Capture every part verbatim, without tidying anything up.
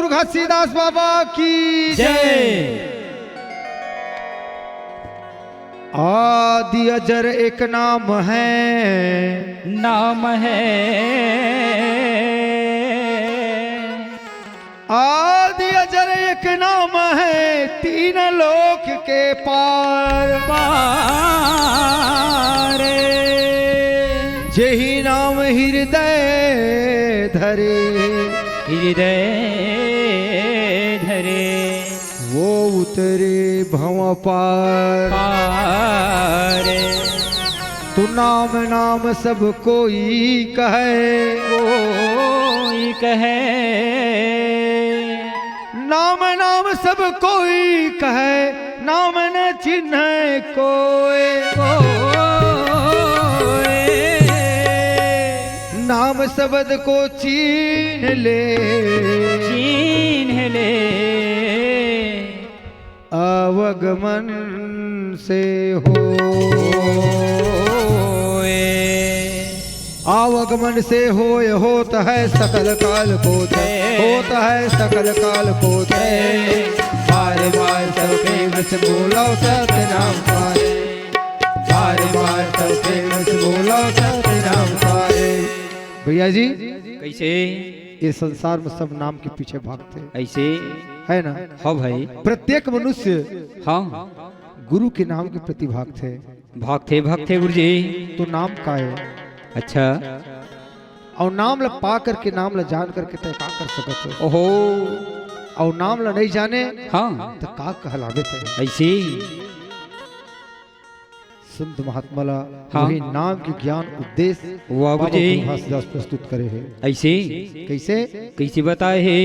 घासीदास बाबा की जय। आदि अजर एक नाम है। नाम है। आदि अजर एक नाम है, तीन लोक के पार। पार। जेहि नाम हृदय धरे। हृदय धरे। वो उतरे भंव पार। पार। तो नाम नाम सब कोई कहे। कोई कहे। नाम नाम सब कोई कहे, नाम न चिन्ह कोय। कोय। नाम शब्द को चीन्ह ले। चीन्ह ले। आवागमन से होय। आवागमन से होय, होत है सकल काल को जय, होत है सकल काल को जय। बार बार सब प्रेम से बोलो सतनाम पाए। बार बार सब प्रेम से बोलो सतनाम पाए। भैया जी, कैसे? ये संसार में सब नाम के पीछे भागथे। ऐसे? है ना? हाँ भाई। प्रत्येक मनुष्य हाँ। गुरु के नाम के प्रति भागथे। भागथे, भागथे गुरुजी। तो नाम का है? अच्छा। अउ नाम ला पा करके, नाम ला जान करके तैं का कर सकत हे? ओहो। अउ नाम ला नहीं जाने हाँ। त का कहलावे तैं? ऐसे? संत महात्मा ला हाँ। वही नाम के ज्ञान उपदेश वाह बाबा गुरुजी। गुरु घासीदास प्रस्तुत करे हे। ऐसे? कैसे? कैसे बताए हे?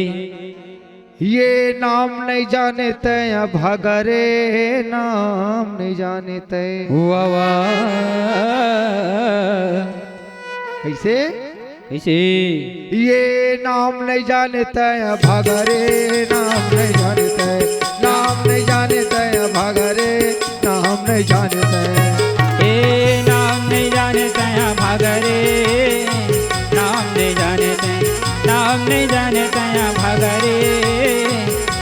ये नाम नहीं जाने तैं अभागा रे, नाम नहीं जाने तैं। वाह, वाह। कैसे? कैसे? ये नाम नहीं जाने तैं अभागा रे, नाम नहीं जाने तैं, नाम नहीं जाने तैं अभागा रे। नाम नहीं जाने तैं। ए नाम नहीं जाने तैं अभागा रे। नाम नहीं जाने तैं। नाम नहीं जाने तैं अभागा रे।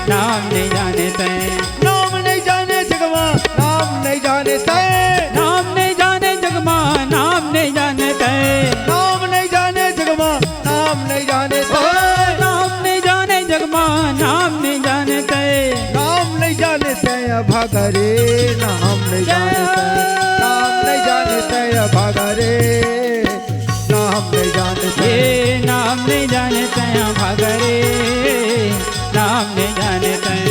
नाम नहीं जाने तैं। नाम नहीं जाने जग मा, नाम नहीं जाने तैं। नाम नहीं जाने जग मा, नाम नहीं जाने तैं। नाम नहीं जाने जग मा, नाम नहीं जाने ओ, तैं। नाम नहीं जाने जग मा, नाम नहीं जाने तैं। नाम नहीं जाने तैं अभागा रे, नाम नहीं जाने तैं। नाम नहीं जाने तैं अभागा रे, नाम नहीं जाने तैं। ए, नाम नहीं जाने तैं अभागा रे, नाम नहीं जाने तैं।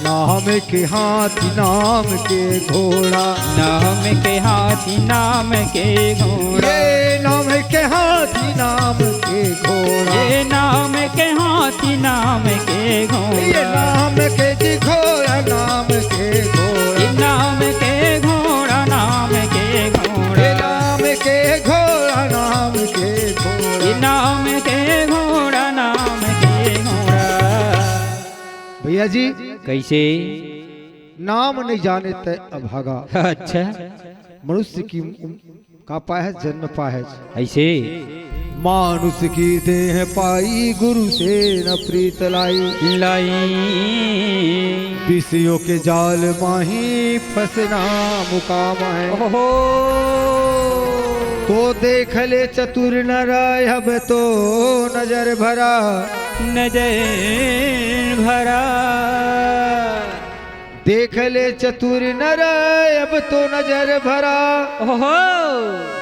नाम के हाथी नाम के घोड़ा। नाम के हाथी नाम के घोड़ा। ये नाम के हाथी नाम के घोड़ा। ये नाम के हाथी नाम के घोड़ा। ये नाम के जी घोड़ा नाम के घोड़ा। ये नाम के घोड़ा नाम के घोड़ा। ये नाम के घोड़ा नाम के घोड़ा। ये नाम के घोड़ा नाम के घोड़ा। भैया जी, कैसे? नाम नहीं जाने तैं अभागा। अच्छा। मनुष्य की उम-, का पाए हे? जन्म पाए हे। ऐसे? मानुष की देह पाई, गुरु से न प्रीत लाई। लाई। विषयों के जाल माही फंसना मुकाम है। ओहो। तो देख ले चतुर नर, अब तो नजर भरा। नजर भरा। देख ले चतुर नर, अब तो नजर भरा। ओहो।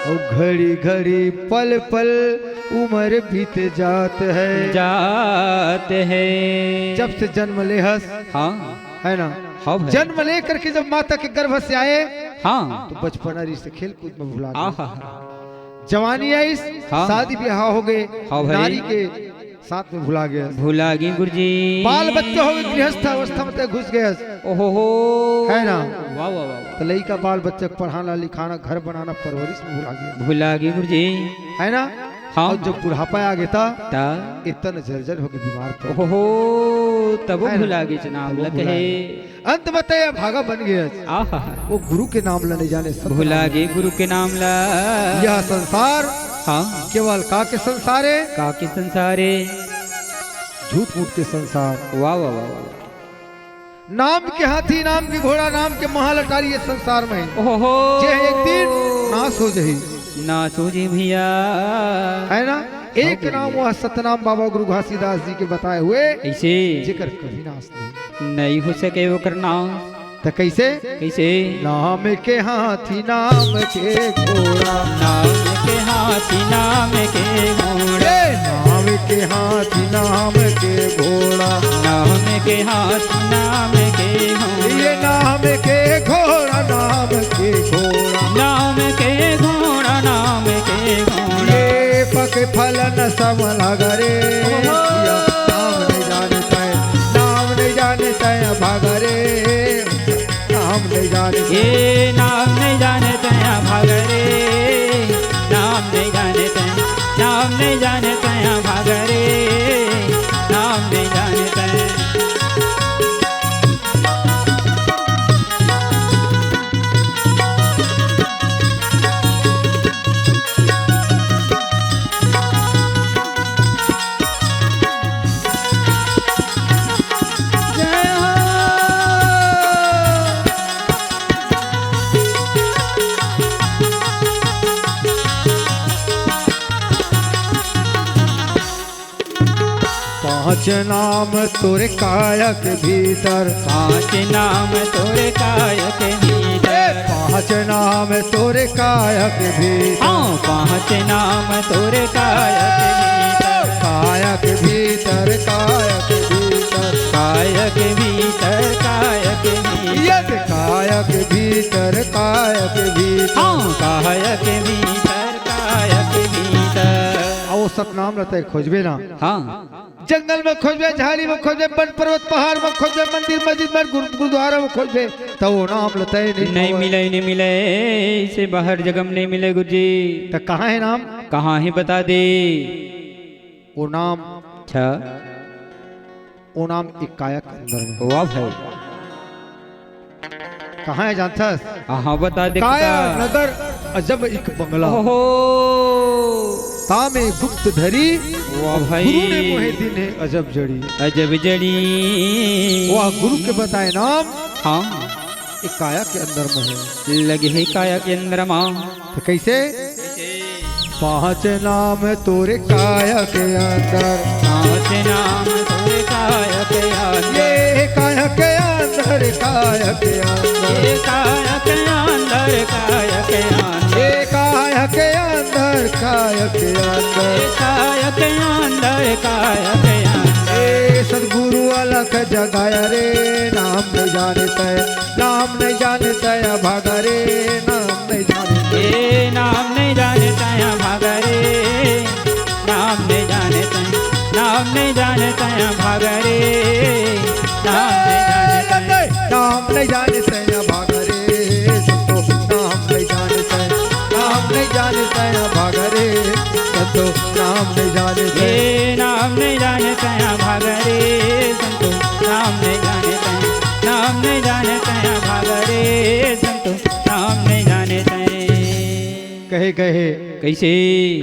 और घड़ी घड़ी पल पल उम्र बीत जात है। जात है। जब से जन्म ले हस, हाँ। है ना? हाँ भाई। जन्म ले करके जब माता के गर्भ से आए, हाँ। तो बचपना रिश्ते खेल कूद में भुला गए। आहा। जवानी आई, हाँ। शादी ब्याह हो गए, हाँ भाई। नारी के साथ में भुला गए। भुला गए गुरुजी। बाल बच्चा हो गए, गृहस्थ अवस्था में ते घुस गए। ओहो हो। है ना? वाह, वाह, वाह, वाह। तो लइका बाल बच्चा के पढ़ाना, लिखाना, घर बनाना, परवरिश में भुला गए। भुला गए गुरुजी। है ना? हाँ, और जब हाँ। बुढ़ापा आ गया था, ता? इतना जर्जर होके बीमार पड़ ओहो हो, तब है ना? भुला गए नाम तब लग भुला है। गए। अंत में ते अभागा बन गए। आहा। वो गुरु के नाम ला नहीं जाने, सतनाम भुला गए गुरु के नाम ला। यह संसार हाँ। केवल का के संसार है? का के संसार है? झूठ मूठ के संसार। वाह, वाह, वाह, वाह। नाम के हाथी, नाम के घोड़ा, नाम के महल अटारी ये संसार में। ओहो। जे एक दिन नाश हो जाही। नाश हो जाही भैया। है ना? एक हाँ, नाम भैया। वह सतनाम बाबा गुरु घासीदास जी के बताए हुए। ऐसे। जेकर कभी नाश नहीं हो सके ओकर नाम। त कैसे? कैसे? नाम के हाथी नाम के घोड़ा। नाम के हाथी नाम के घोड़ा। ए, नाम के हाथी नाम के घोड़ा। नाम के हाथी नाम के घोड़ा। ये नाम के घोड़ा, नाम के घोड़ा। नाम के घोड़ा, नाम के घोड़ा। ये पक फलन समलग रे। ओहो। नाम नहीं जानते, नाम नहीं जानते भाग रे। नाम नहीं जानते। ए नाम नहीं जानते भाग रे। नाम नहीं जानते, नाम नहीं जानते भाग रे। नाम नहीं जानते। जय हो। पाँच नाम तोरे कायक भीतर। पाँच नाम तोरे कायक भीतर। पाँच नाम तोरे कायक भीतर। हाँ, पाँच नाम तोरे कायक भीतर। कायक भीतर, कायक भीतर। कायक भीतर, कायक भीतर। यद कायक भीतर, कायक भीतर। हाँ, कायक भीतर, कायक भीतर। आ वो सतनाम ला तैं खोजबे ना। हाँ। जंगल में खोजबे, झाड़ी में खोजबे, वन पर्वत पहाड़ में खोजबे, मंदिर मस्जिद में, गुरु-, गुरुद्वारा में खोजबे, त वो नाम ला तैं नहीं नहीं पावे। मिले, नहीं मिले, इसे बाहर जगह में नहीं मिले गुरुजी। त कहाँ है नाम? कहाँ है बता दे। वो नाम अच्छा। वो नाम एक काया के अंदर में। वाह भाई। कहाँ है जानथस? हाँ, बता दे काया का। नगर अजब एक बंगला। ओहो। तामे गुप्त धरी। वाह भाई। गुरु ने मोहे दीन्हे अजब जड़ी। अजब जड़ी। वाह, गुरु के बताए नाम। हाँ। एक काया के अंदर में है। लगे है काया के अंदर में। त कैसे? पाँच नाम तोरे काया के अंदर। पाँच नाम तोरे काया के अंदर। ये काया के अंदर, काया के अंदर। ये काया के अंदर, काया के अंदर। ये काया के अंदर, काया के अंदर। ये काया के अंदर, काया के अंदर। ए सतगुरु अलख जगाया रे, नाम नहीं जानते, नाम नहीं जानते, भागा रे, नाम नहीं जानते। ए नाम नहीं जानते, भागा रे, नाम नहीं जानते, नाम नहीं जानते, भागा रे, नाम नहीं जानते। नाम नहीं जानते, भागा रे, संतो, नाम नहीं जानते, नाम नहीं जानते, भागा रे, संतो, नाम नहीं जानते। ए नाम नहीं जानते, भागा रे, संतो, नाम नहीं जानते, नाम नहीं जानते, भागा रे, संतो, नाम नहीं जानते। कहे, कहे। कैसे?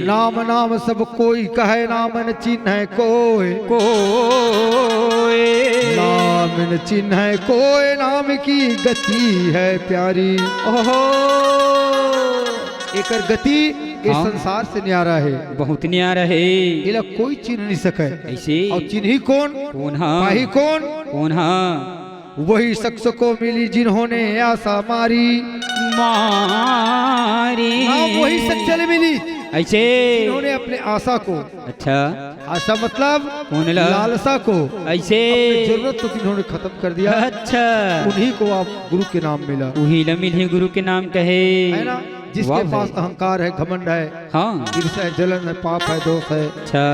नाम नाम सब कोई कहे, नाम न चिन्है कोय। कोय। नाम न चिन्है कोय, नाम की गति है प्यारी। ओहो। एकर गति ए हाँ। संसार से न्यारा है। बहुत न्यारा है। एला कोई चिन्ह नहीं सके। ऐसे। और चिन्ही कौन? कौन हा? पाही कौन? कौन हा? वही शख्स को मिली जिन्होंने आशा मारी। मारी। नाम वही शख्स ले मिली। ऐसे। जिन्होंने अपने आशा को। अच्छा। आशा मतलब? कौन ला? लालसा को। ऐसे। अपनी जरूरत को जिन्होंने खत्म कर दिया। अच्छा। उन्हीं को आप गुरु के नाम मिला। उही ला मिलही गुरु के नाम कहे। है ना? जिसके वाह पास भाई। अहंकार है, घमंड है, हाँ। ईर्ष्या है, जलन है, पाप है, दोष है। अच्छा।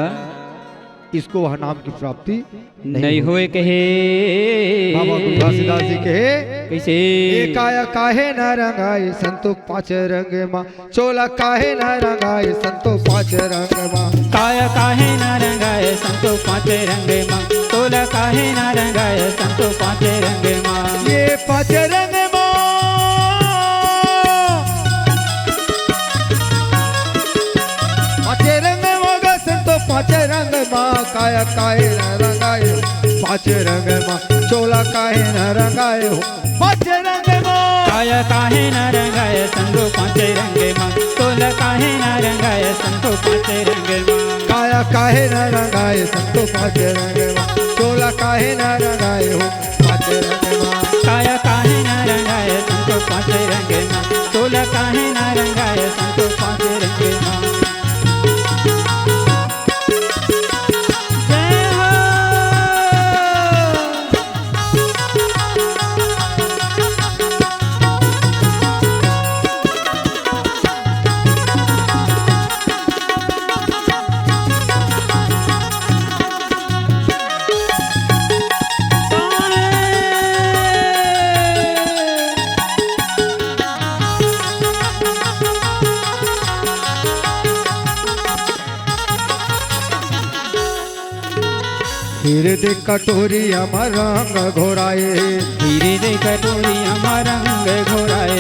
इसको वह नाम की प्राप्ति नहीं नहीं होए कहे। बाबा गुरु घासीदास जी कहे, कैसे? "ए काया काहे न रंगाए संतो पांच रंग मा, चोला काहे न रंगाए संतो पांच रंग मा।" काया काहे न रंगाए संतो पांच रंग मा, चोला काहे न रंगाए संतो पांच रंग मा। ये पांच रंग मा, पांच रंग मा ग संतो पांच रंग मा, काया काहे न रंगाए पांच रंग मा, चोला काहे न रंगाए हो पांच रंग मा। काया काहे न रंगाए संतो पांच रंग मा, चोला काहे न रंगाए संतो पांच रंग मा। काया काहे न रंगाए संतो पांच रंग मा, चोला काहे न रंगाए हो पांच रंग मा। काया काहे न रंगाए संतो पांच रंग मा, चोला काहे न रंगाए संतो पांच रंग मा। जय हो। हीरे दे कटोरिया म रंग घोराए। हीरे दे कटोरिया म रंग घोराए।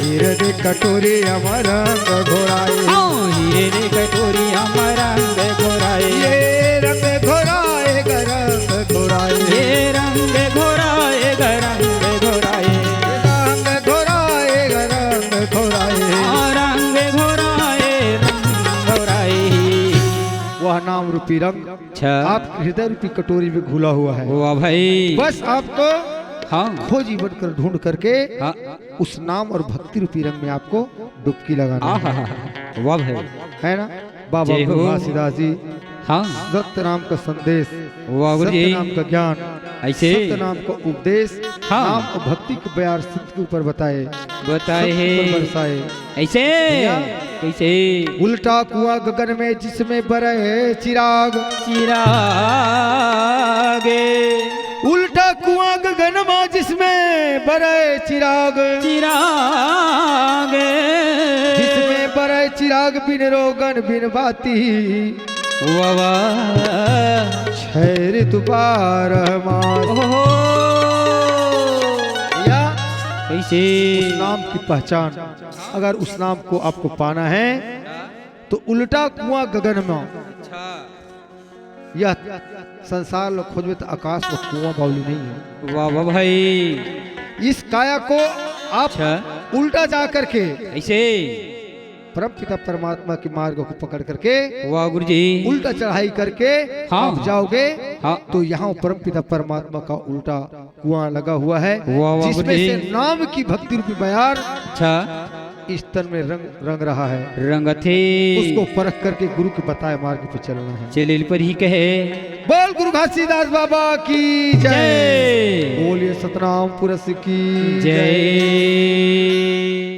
हीरे दे कटोरिया म रंग घोराए। हाँ, हीरे दे कटोरिया म रंग घोराए। ये रंग घोराए ग रंग घोराए। ये रंग घोराए ग रंग घोराए। रंग घोराए ग रंग घोराए। हाँ, रंग घोराए, रंग घोराए। वह नाम रूपी रंग अच्छा। आपके हृदय रूपी कटोरी में घुला हुआ है। वाह भाई। बस आपको हाँ। खोजी बनकर ढूंढ करके हाँ। उस नाम और भक्ति रूपी रंग में आपको डुबकी लगाना है। आहा, वाह भाई। है ना? बाबा जय हो। गुरु घासीदास जी हाँ। सत्य नाम का संदेश, वाह गुरु जी। सत्य नाम का ज्ञान, ऐसे। सत्य नाम का उपदेश, हाँ। नाम और भक्ति के बयार सिद्ध के ऊपर बताए, बताए सत्य हैं। ऊपर बरसाए। ऐसे? भैया, कैसे? उल्टा कुआं गगन में जिसमें बरे चिराग। चिराग। उल्टा कुआं गगन में जिसमें बरे चिराग। चिराग। जिसमें बरे चिराग बिन रोगन बिन बाती। वाह, वाह। छैर तू बारह मास। ओहो। या कैसे? उस नाम की पहचान, अगर उस नाम को आपको पाना है तो उल्टा कुआं गगन में। अच्छा। यह संसार लो खोजबे तो आकाश में कुआं बावली नहीं है। वाह, वाह भाई। इस काया को आप अच्छा। उल्टा जा करके ऐसे परम पिता परमात्मा के मार्ग को पकड़ करके वाह गुरु जी। उल्टा चढ़ाई करके हाँ। आप जाओगे हाँ। तो यहाँ परम पिता परमात्मा का उल्टा कुआं लगा हुआ है, वाह, वाह, जिसमें गुरु जी। से नाम की भक्ति रूपी बयार अच्छा। इस तन में रंग, रंग रहा है। रंगथे। उसको परख करके गुरु के बताए मार्ग पे चलना है। चलिल पर ही कहे। बोल गुरु घासीदास बाबा की जय। जय। बोलिए सतनाम पुरुष की जय। जय।